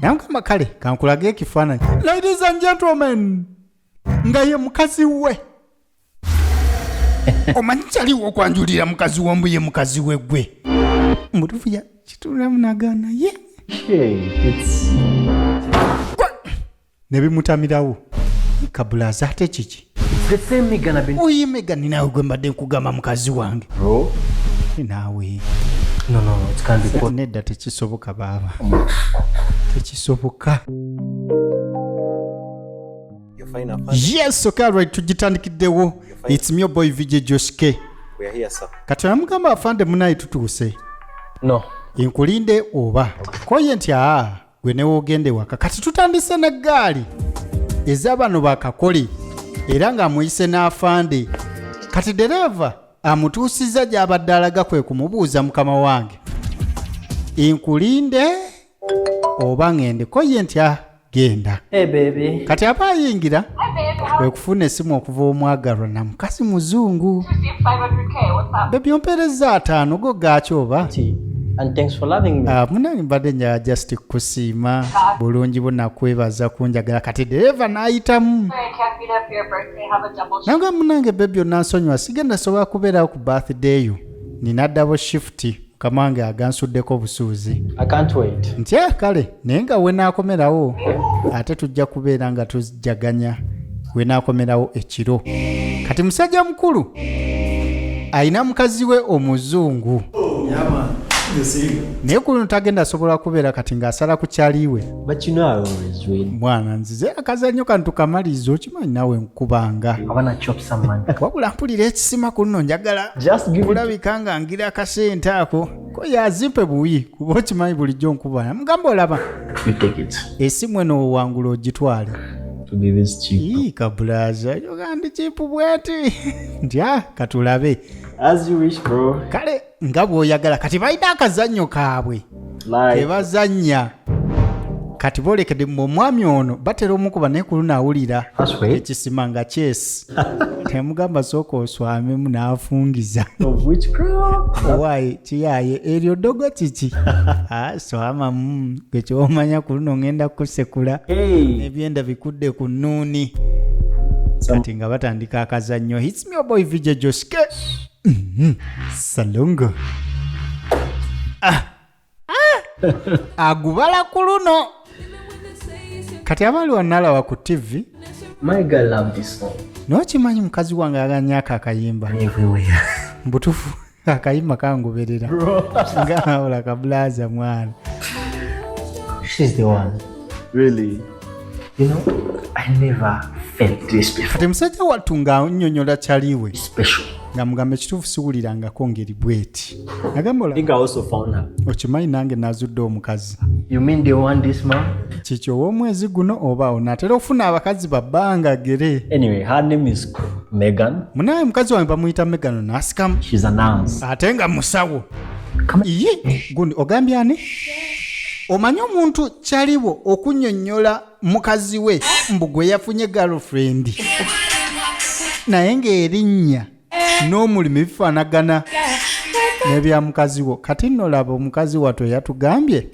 Namugamba, kale kankulage ekifaananyi. Ladies and gentlemen, nga ye mukazi we. Omanyi kyaliwo okwanjulira mukazi wombu ye mukazi we gwe mutuufu ya kitulamu nagaana ye. Hey, it's Ne bimutamirawo. Kabulaza, ate kiki? It's the same Megan I've been. Oye Megan naawe gwe mbadde nkugamba, mukazi wange. Bro. Naawe. No, it can't be possible. Nedda, tekisoboka baaba, tekisoboka. You're fine, afande. Yes, okay, right, tugitandikiddewo. It's me, your boy VJ Josh K. We are here, sir. Kati namugamba, afande munaye, tutuuse. No. Nkulinde oba koye? Nti aa, gwe newoogenda ewaka. Kati tutandise neggaali ez'abano bakakole era ng'amuyise n'afande. Kati dereeva amutuusizza gy'abadde alaga, kwe kumubuuza, mukama wange, nkulinde oba ŋŋende? Koye nti a, genda. Hey, baby. Kati aba ayingira, kwe kufuna essimu okuva omwagalwa na mukazi muzungu. Received 500K. What's up? Baby, ompeereza 50 go gaaki oba? And thanks for loving me. Ah, munange, mbadde njala just kusiima bulungi bwo nakwebaza kunjagala. Kati dereva n'ayitamu. Sorry, I can't be there for your birthday. Have a double shift. Nanga munange baby, onansonyiwa, sigenda sobola kubeerawo ku birthday yo, nina double shift, mukama wange agansuddeko obusuuzi. I can't wait. Nti "Ah, kale, naye nga wenaakomerawo ate tujja kubeera nga tujjaganya wenaakomerawo ekiro." Kati musajja mukulu ayina mukazi we omuzungu, naye ku luno tagenda asobola kubeera. Kati ng'asala ku kyaliwe. But you know I always win. Mwana, nzize akazannyo kano tukamaliriza, okimanyi naawe nkubanga. I wanna chop some money. Wabula mpulira ekisima ku luno, njagala Just give it. kulabika nga ngira akasente ako ko yazimpe buyi, kuba okimanyi bulijjo nkuba. Mugamba, olaba, You take it. esimu eno owangula ogitwale. To be this cheap. Ii, kabulaza yoga ndi cheap bweti nti a, katulabe. As you wish, bro. Kale nga bw'oyagala. Kati balina akazannyo kaabwe Like. kebazannya. Kati boolekedde mu omwami ono batera omukuba, naye ku luno awulira That's way. ekisima nga kyesi temugamba, sooka oswamemu, n'afungiza. Of witchcraft. Owaaye kiyaaye eryo ddogo kiki? Ah, swamamu gwe kyomanya, ku luno ŋŋenda kukusekula. Hey. Ebyenda bikudde ku nnuuni. Some Kati nga batandika akazannyo. It's me, your boy VJ Joshke. Salongo. Ah. Ah. Agubala ku luno. Kati abali wanalaba ku TV. My girl love this song. Nokimanyi mukazi wange aganyako akayimba. Everywhere. Mbutufu akayimba kangoberera nga ola kabulaza mwana. She's the one. Really? You know, I never felt this before. Kati musajja wattu ng'annyonnyola kyaliwe. Special. Nga mugamba, ekituufu siwulirangako ngeri bweti. Nagamba I ola think I also found her. Okimanyi nange nazudde omukazi. You mean the one this month? Kiki, ow'omwezi guno oba onaatera okufuna abakazi babbanga gere? Anyway, her name is Megan. Munaye mukazi wange bamuyita Megano, n'asikamu. She's a nurse. Ate nga musawo. Come Iye gundi ogambye ani? Omanyi omuntu kyaliwo okunnyonnyola mukazi we mbu gwe yafunye girlfriend, naye ng'erinnya n'omulimu bifaanagana n'ebya mukazi wo. Kati nno laba omukazi wattu eyatugambye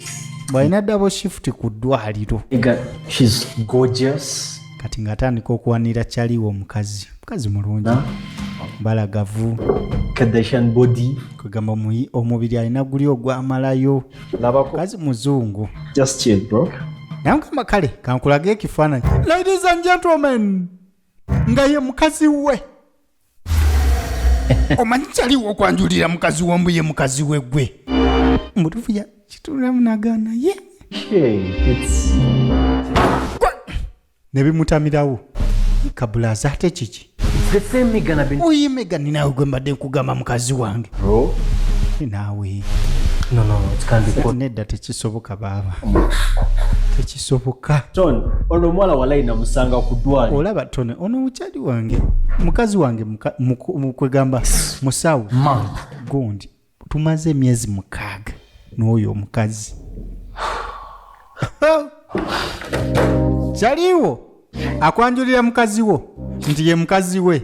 bw'alina double shift ku ddwaliro. Megan, she's gorgeous. Kati ng'atandika okuwanira kyaliwo omukazi, mukazi mulungi, balagavu. Kardashian body. Kwegamba omubiri alina guli ogwamalayo. Labako. Mukazi muzungu. Just chill, bro. Namugamba, kale kankulage ekifaananyi. Ladies and gentlemen, nga ye mukazi we. Omanyi kyaliwo okwanjulira mukazi wombu ye mukazi we gwe mutuufu ya kitulamu nagaana ye. Hey, it's Ne bimutamirawo. Kabulaza, ate kiki? It's the same Megan I've been. Oye Megan naawe gwe mbadde nkugamba, mukazi wange. Bro. Naawe. No, it can't be possible. Nedda, tekisoboka baaba, tekisoboka. John, ono omuwala walayi namusanga ku ddwaliro. Olaba tone ono mukyali wange, mukazi wange, kwegamba musawo. Month. Gundi tumaze emyezi 6 n'oyo omukazi kyaliwo akwanjulira mukazi wo nti ye mukazi we.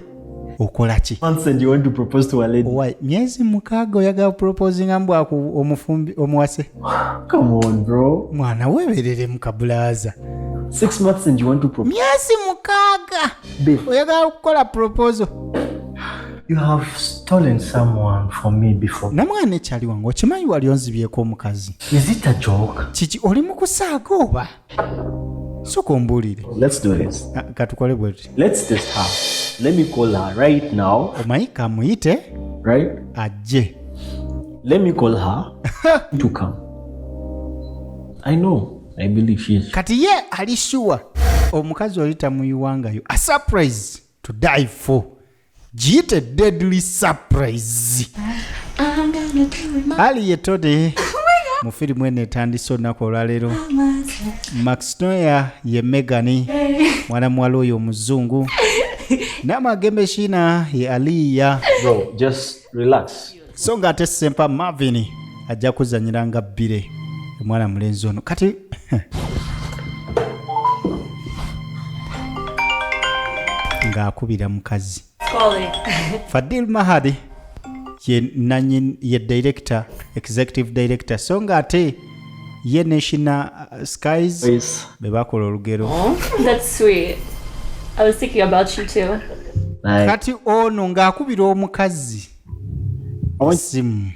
Okola ki? Months and you want to propose to a lady. Owa myezi 6 oyagala proposinga mbu omufumbi omuwase. Come on, bro. Mwana weeberere mu kabulaaza. 6 months and you want to propose. Myezi 6 Babe, oyagala kukola proposal. you have stolen someone from me before. Namwana ekyali wange, okimanyi wali onzibyeko omukazi. Is it a joke? Kiki, oli mu kusaaga oba? Sooka ombuulire. Let's do this. Ah, katukole bwe tuti. Let's test her. Let me call her right now, Omanyi kamuyite right? ajje. Let me call her to come. I know. I believe she is. Kati ye ali sure omukazi oli tamuyiwangayo. A surprise to die for, giyite deadly surprise. Ali yetode mu firimu eno etandise olunaku olwaleero. Max Noya ye Megani, mwana muwala oyo omuzungu. Namagembe Shina ye Aliya. Bro, just relax. So nga ate Sempa Marvin ajja kuzanyira nga bbire omwana mulenzi ono. Kati ng'akubira mukazi. Calling. Fadil Mahadi ye nanyin ye director, executive director, so nga ate ye Neshina Skies Yes. be bakola olugero. That's sweet. I was thinking about you too. Like, Kati ono ng'akubira omukazi simu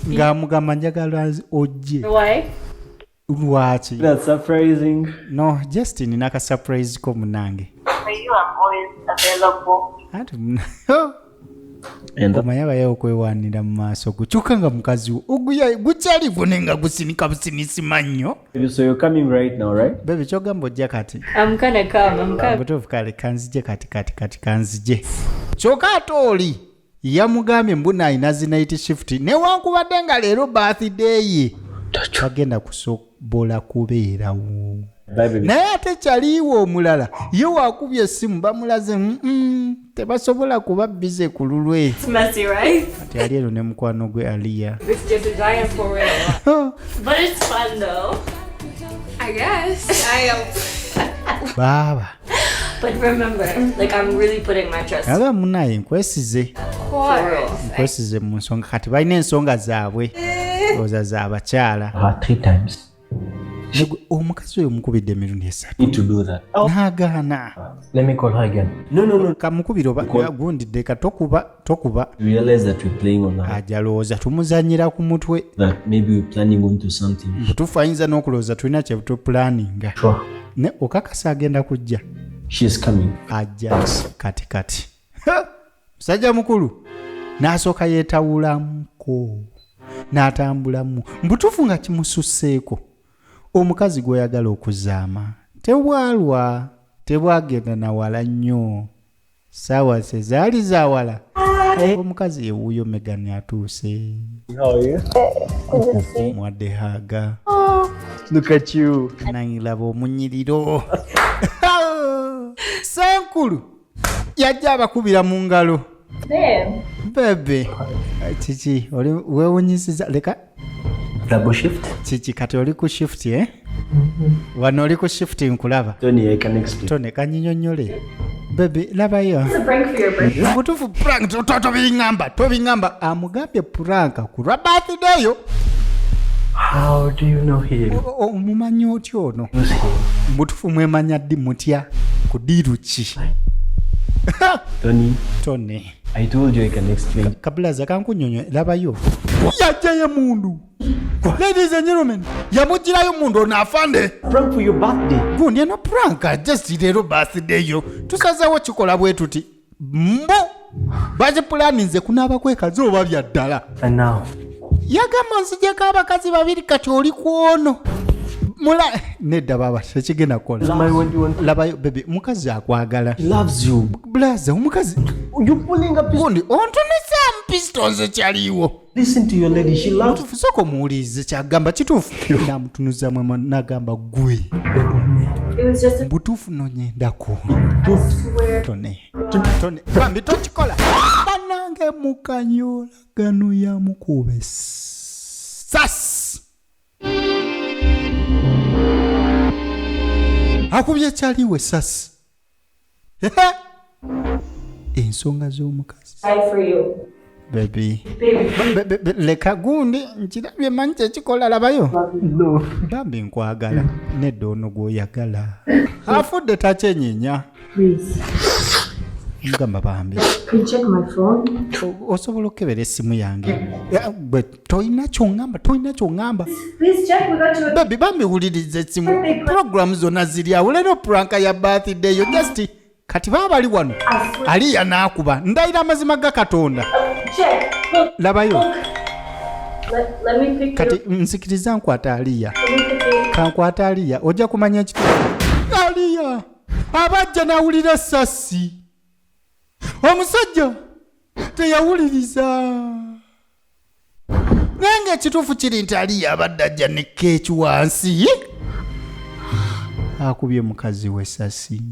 ng'amugamba, "Njagala ojje." Why? Lwaki? That's surprising. No, Justin naka surprise ko munange. For you, I'm always available. Anti And omanyi abaye okwewaanira mu maaso gukyuka nga mukazi wo oguya gukyali gune nga gusinika businisi mannyo. So you're coming right now, right? Baby, kyogamba ojja kati? I'm gonna come. I'm coming. Butuufu, kale kanzije kati kati kati kanzije. Kyokka ate oli yamugambye mbuna alina zi night shift, newankubadde nga leero birthday ye tagenda kusobola kubeerawo. Bye, baby. Naye ate kyaliiwo omulala ye wakubye essimu bamulaze, tebasobola kuba bize ku lulwe." It's messy, right? Ati ali ero ne mukwano gwe Aliya. It's just a giant for real. But it's fun though. I guess. I am. Baaba. But remember, like, I'm really putting my trust. Aba munaye nkwesize. Of course. Nkwesize mu nsonga. Kati balina ensonga zaabwe oza z'abakyala. Her three times. Negwe omukazi oyo mukubidde emirundi 3. Need to do that. Oh. N'agaana. Let me call her again. No. Kamukubira oba gundi ddeka, tokuba tokuba. We realize that we're playing on her. Ajja lowooza tumuzanyira ku mutwe. That maybe we're planning onto something. Butuufu ayinza n'okulowooza tulina kye tupulaninga. Sure. Ne okakasa agenda kujja? She is coming. Ajja kati kati. Ha! Musajja mukulu n'asooka yeetawulamuko n'atambulamu mbutuufu nga kimususseeko. Omukazi gw'oyagala okuzaama tebwalwa, tebwagenda nawala nnyo, saawa ze zaali zawala. Omukazi yewuuyo Megani atuuse. How are you? Mwadde haaga. Look at you. Nangiraba omunyiriro. Senkulu yajja abakubira mu ngalo. Babe. Babe, kiki, oli weewunyisiza leka. Double shift? Kiki, kati oli ku shift, eh? Wano oli ku shift nkulaba. Tony, I can explain. Tone kanyinyonnyole. Babe, labayo. It's a prank for your birthday. Butuufu prank? Tobiŋŋamba, tobiŋŋamba. Amugambye prank ku lwa birthday yo. How do you know him? Omumanyi otya ono? Who's him? Butuufu mwemanya ddi, mutya, ku deal ki? Tony, Tone. I told you I can explain. Kabulaza kankunyonyo, labayo yajjayo emundu. Ladies and gentlemen, yamugirayo mundu ono afande. Prank for your birthday. Gundi eno prank just leero birthday yo tusazeewo kikola bwe tuti, mbu bakipulaninze kunaaba kwekaza oba bya ddala. And now, Yagamba nzijeko abakazi babiri, kati oli ku ono mula nedda baba tekigenda kukola. my what you want? Labayo baby, mukazi akwagala. He loves you. Blaza, omukazi You pulling up his. Gundi ontunusa pistols kyaliwo. Listen to your lady. She loves. Butuufu sooka omuwulirize kyagamba kituufu. Namutunuzamu nagamba gwe. It was just a Butuufu nonyendako tone tone, bambi tokikola banange. Mukanyolagano yamukuba esasi, akubye ekyaliwo esasi. Ensonga z'omukazi. Baby. Leka gundi nkirabye manyi kyekikola labayo. Bambi nkwagala nedda ono gw'oyagala afudde takyenyenya. Mugamba bambi osobola okukebera essimu yange gwe tolina kyoŋŋamba tolina kyoŋŋamba. Baby bambi wuliriza essimu puroguramu zonna ziri awo leero prank ya birthday yo just kati baba bali wano aliya n'akuba ndayira amazima ga Katonda labayo. Kati nsikiriza nkwata aliya kankwata aliya ojja kumanya ekituufu. Aliya abajja n'awulira essasi omusajja teyawuliriza naye ng'ekituufu kiri nti aliya abadde ajja ne keeki wansi akubye mukazi we essasi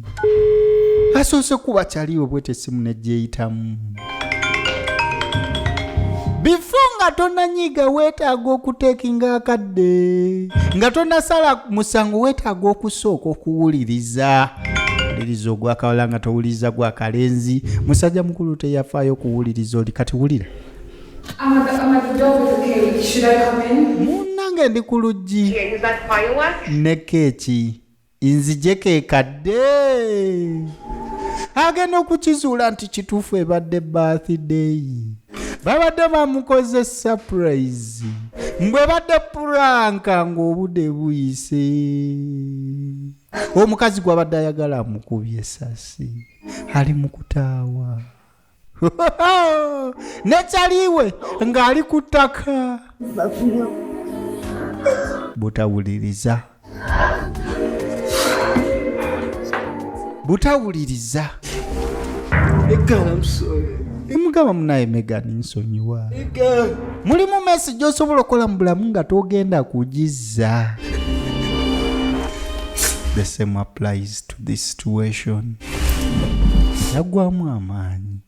asoose kuba kyaliwe bwete essimu nejjeyitamu. Before nga tonanyiga weetaaga okuteekinga akadde nga tonasala musango weetaaga okusooka okuwuliriza wuliriza ogwakawala nga towuliriza gwakalenzi. Musajja mukulu teyafaayo kuwuliriza oli kati wulira. Munnange ndi ku luggi ne keeki nzije keekadde agenda okukizuula nti kituufu ebadde birthday babadde bamukoze surprise mbwe badde prank ng'obudde buyise omukazi gwabadde ayagala amukubye esasi ali mu kutaawa nekyaliwe ng'ali ku ttaka butawuliriza butawuliriza. Mugamba munaye Megan nsonyiwa. Mulimu mess gy'osobola okukola mu bulamu nga togenda kugizza. The same applies to this situation. Yaggwamu amaanyi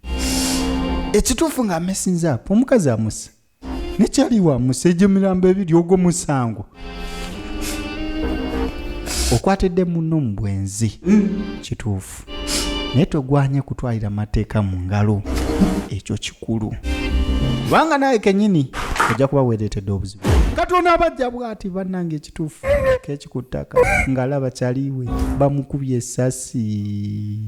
ekituufu ng'amesinza apo omukazi amusa nekyaliwo amusa egyo emirambo ebiri ogwo musango okwatidde munno mu bwenzi kituufu naye togwanye kutwalira mateeka mu ngalo ekyo kikulu kubanga naye kenyini ojja kuba weereetedde obuzibu. Katonda abajja bw'ati bannange ekituufu keeki ku ttaka ng'alaba kyaliwe bamukubye essasi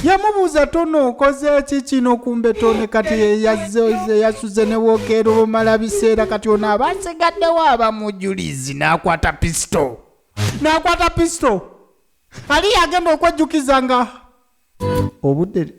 yamubuuza tono okoze ki kino kumbe tone kati yeyazze yasuze ne wokeero bumala biseera kati ono aba asigaddewo aba mujulizi n'akwata pisito n'akwata pisito ali agenda okwejjukiza nga obudde.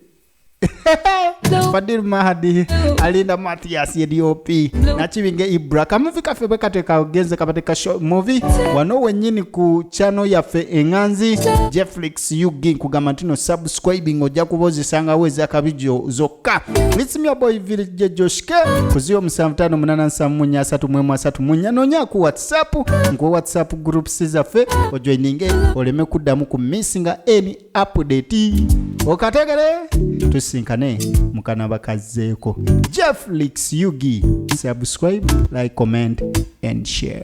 Fadil Mahadi alinda Mathias DOP nakibinge Ibra kamuvi kaffe bwe kate kagenze kabadde ka show movie wano wennyini ku channel yaffe eŋŋanzi Jefflix UG nkugamba nti no subscribing ojja kuba ozisangawo ezakabijo zokka. It's your boy Village Joshke ku 07587434 nonya ku WhatsApp nkuwe WhatsApp groups zaffe ojoininge oleme kuddamu ku missinga any update okategere tusinkane mukana bakazzeeko. Jefflix UG subscribe, like, comment and share.